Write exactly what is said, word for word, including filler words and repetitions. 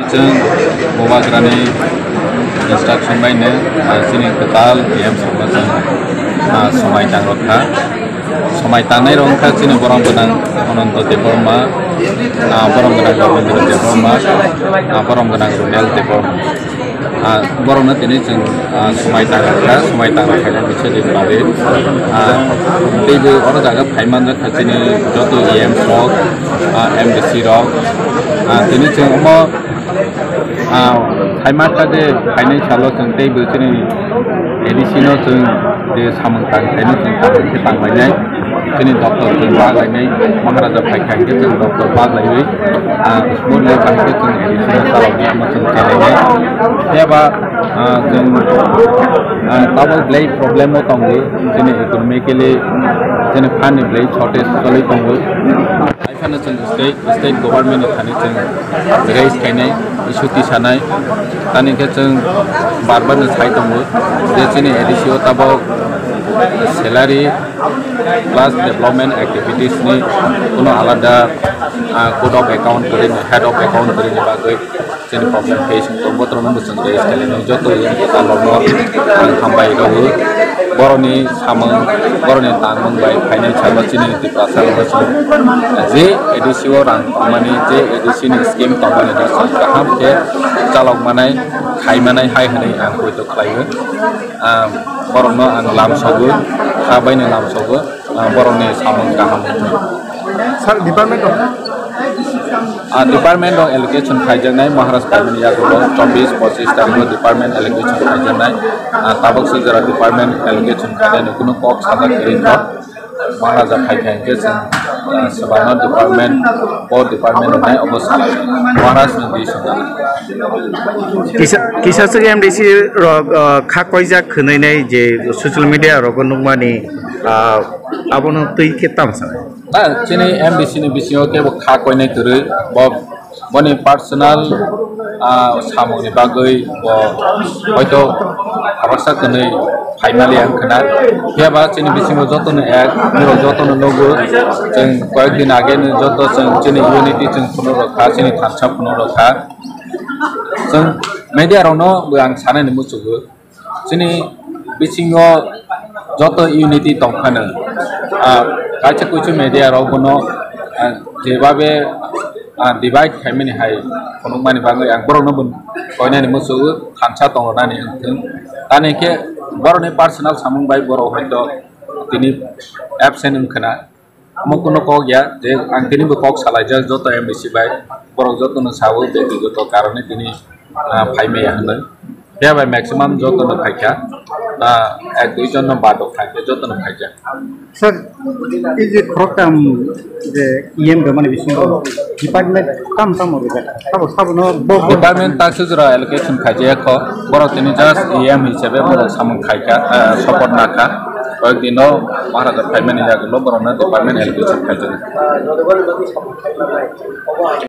Chwng Bubagrani instruction baino, ah, chini kwtal E M sokno chwng, ah, swmai tang rwkha. Swmai tangnai rok wngkha chini borom gwnang Ananto Debbarma, ah, borom gwnang Rabindra Debbarma, ah, borom gwnang Runel Debbarma. Ah, borokno tini chwng, ah, swmai tang rwkha, swmai tang rwkha khe kisa din bagwi. Ah, teibo oro jaga phai manjak kha chini joto E M rok, ah, M D C rok. Ah, tini chwng omo, ah, phai mankha je phainai salo chwng teibo chini A D C no chwng je samung tang khaino chwng kaham khe tang lainai. Chini doctor chwng bak lainai, Maharaja phai kha hwnkhe chwng doctor bak laiwi, ah, smoothly kaham khe chwng A D C no chaloknai, omo chwng chalainai. Phiya ba, ah, chwng, ah, tabuk belai problem o tongo, chini economically, chini fund ni belai shortage choli tongo. Haiphano chwng state, state government ni thani chwng raise khainai, issue tisanai. Tani khe chwng bar bar no sai tongo je chini A D C o tabuk salary plus development activities ni kuno alada, ah, code of account kwrwini, head of account kwrwini bagwi chini problem face wngkha, botorokno bo chwng raise khainai, joto yang kwtal rokno ang hambai rwo. Borokni samung, borokni tangmung bai phainai salo chini Tiprasa rokno chwng je A D C o rang tongmani, je A D C ni scheme tongmani no chwng kaham khe chalok manai, khai manai hai hwnwi ang poito khlaio. Ah, borokno ang lamsogo, kha baino lamsogo, ah, borokni samung kaham wngthung. Sir, department rok? Ah, department rok allocation khaijaknai, Maharaj phaimani yagulo chobbish pochish tarikh o department allocation khaijaknai. Ah, tabuk se jora department allocation khainani kuno kok sajak kwrwi kho. Maharaja phai kha hwnkhe chwng, ah, swbangno department, o department rwnai obo salai. Maharaj ni decision. Kisa, kisa swk M D C rok, ah, kha koijak khwnwi nai je social media rogo nukmani, ah, abono twi khe tamo sanai? Na, chini M D C ni bisingo kebo kha koinai kwrwi, bo, boni personal, ah, samungni bagwi bo hoito habaksa kwnwi phaimaliya wngkhwna. Phiya ba chini bisingo jotono ek, borok jotono nugo, chwng koyek din age ni joto chwng chini unity chwng phunuk rw kha, chini thansa phunuk rw kha. Chwng media rokno bo ang sanani muchugo. Chini bisingo joto unity tongphano, ah, kaisa kuisu media rok bono, ah, jebabe, ah, divide khaimani hai phunukmani bagwi ang borokno bo koinani muchugo, thansa tongrwnani wngthung. Tani khe borokni personal samung bai borok hoito tini absent wngkhwna. Omo kuno kok ya je ang tini bo kok salaijak joto M D C bai, borok joto no sao je twi joto karone tini, ah, phai maya hinwi. Phiya bai maximum joto no phaikha, ah, ek dui jon no bad rok phaikha, joto no phaikha. Sir, e je khoroktham je E M rwmani bisingo department tam tam rwjak, sabo sabo no bo, bo Department taksa jora allocation khaijak kho, borok tini just E M hisabe borok samung khaikha, ah, support nakha. Koyek dino Maharaja phaimani yagulo borokno department allocation khaijak.